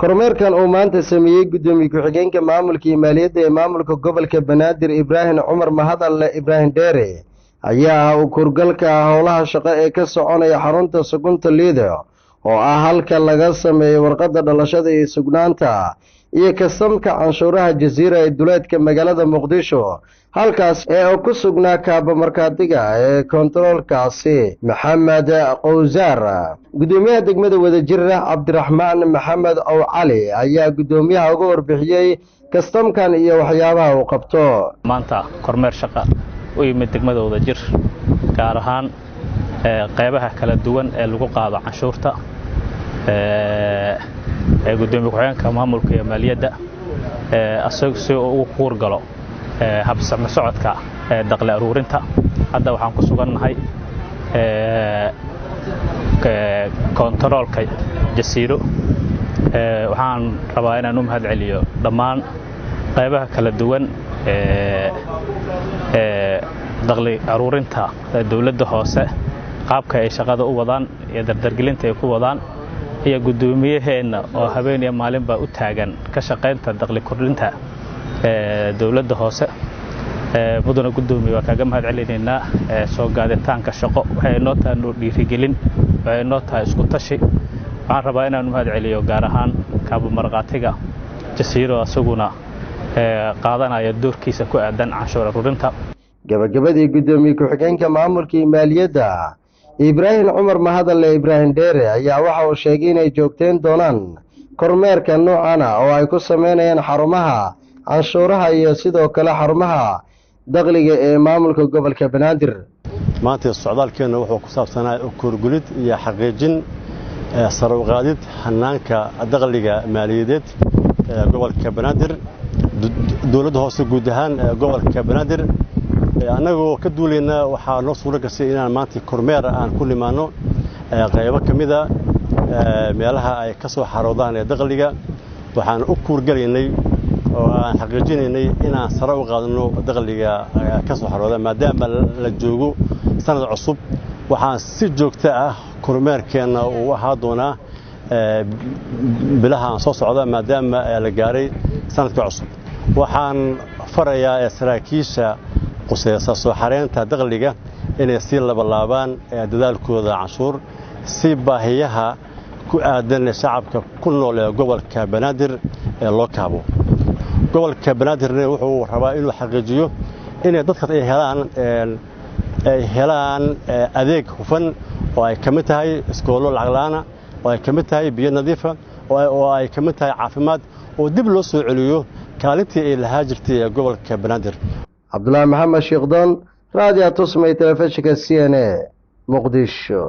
Kormeerkan uu maanta sameeyey gudoomiye ku-xigeenka maamulka iyo maaliyadda ee maamulka gobolka Banaadir Ibraahim Cumar Mahadalle Ibraahim Dheere ayaa ah u kurgalka howlaha shaqo ee ka soconaya xarunta Sugunta Liido oo ah halka laga sameeyo warqadda dhalashada iyo sugnaanta iyo kasamka canshuuraha Jasiira ee duleedka magaalada Muqdisho, halkaas ee uu ku sugnaa kaaba markaatiga ee kontaroolkaasi Maxamed Qowsaar. Gudoomiyaha degmada Wadajir Cabdiraxmaan Maxamed Ow Cali ayaa gudoomiyaha uga warbixiyey kastamkan iyo waxyaabaha uu qabto. Maanta kormeer shaqa u yimid degmada Wadajir, gaar ahaan qeybaha kala duwan ee lagu qaado canshuurta. Gudoomiye ku-xigeenka maamulka iyo maaliyadda asaga si uu ugu kuur galo habsami socodka dakhli aruurinta. Hadda waxaan ku sugannahay kontaroolka Jasiiro. Waxaan rabaa inaan u mahad celiyo dhammaan qaybaha kala duwan ee dakhli aruurinta dowladda hoose, qaabka ay shaqada u wadaan iyo dardargelinta ay ku wadaan, iyo gudoomiyaheenna oo habeen iyo maalinba u taagan ka shaqaynta dakhli kordhinta dowladda hoose. Mudana gudoomiye, waa kaaga mahad celinaynaa soo gaaditaanka shaqo. Waxay inoo tahay noo dhiirigelin, waxay inoo tahay isku tashi. Waxaan rabaa inaan u mahad celiyo gaar ahaan kaaba markhaatiga Jasiiro, asaguna qaadanaya doorkiisa ku aadan canshuur aruurinta. Gabagabadii, gudoomiye ku-xigeenka maamulka iyo maaliyadda Ibraahim Cumar Mahadalle Ibraahim Dheere ayaa waxa uu sheegay inay joogteen doonaan kormeerka noocan ah oo ay ku sameynayaan xarumaha canshuuraha iyo sidoo kale xarumaha dakhliga ee maamulka gobolka Banaadir. Maanta socdaalkeenna wuxuu ku saabsanaa kuurgulid iyo xaqiijin sare u qaadid hanaanka dakhliga maaliyadeed ee gobolka Banaadir, dowladda hoose guud ahaan ee gobolka Banaadir. Annagoo ka duulayna, waxaa noo suuro gashay inaan maanta kormeer aan ku nimaano qaybo ka mid a meelaha ay ka soo xaroodaan ee dakhliga. Waxaan u kuurgalaynay oo aan xaqiijinaynay inaan sare u qaadno dakhliga ka soo xarooda maadaama la joogo sanad cusub. Waxaan si joogto ah kormeerkeenna uu ahaa doonaa bilahan soo socda maadaama la gaaray sanadka cusub. Waxaan farayaa saraakiisha quseysa soo xareynta dakhliga inay sii labalaabaan dadaalkooda canshuur si baahiyaha ku aadan shacabka ku nool ee gobolka Banaadir ee loo kaabo. Gobolka Banaadirna wuxuu rabaa inuu xaqiijiyo inay dadkaas ay helaan adeeg hufan oo ay ka mid tahay iskoollo lacag la'aana, oo ay ka mid tahay biyo nadiifa, oo ay ka mid tahay caafimaad, oo dib loo soo celiyo kaalintii ay lahaa jirtay ee gobolka Banaadir. Cabdulaahi Maxamed Sheekhdon, Raadiyo Tusmay, telefishinka CNA, Muqdisho.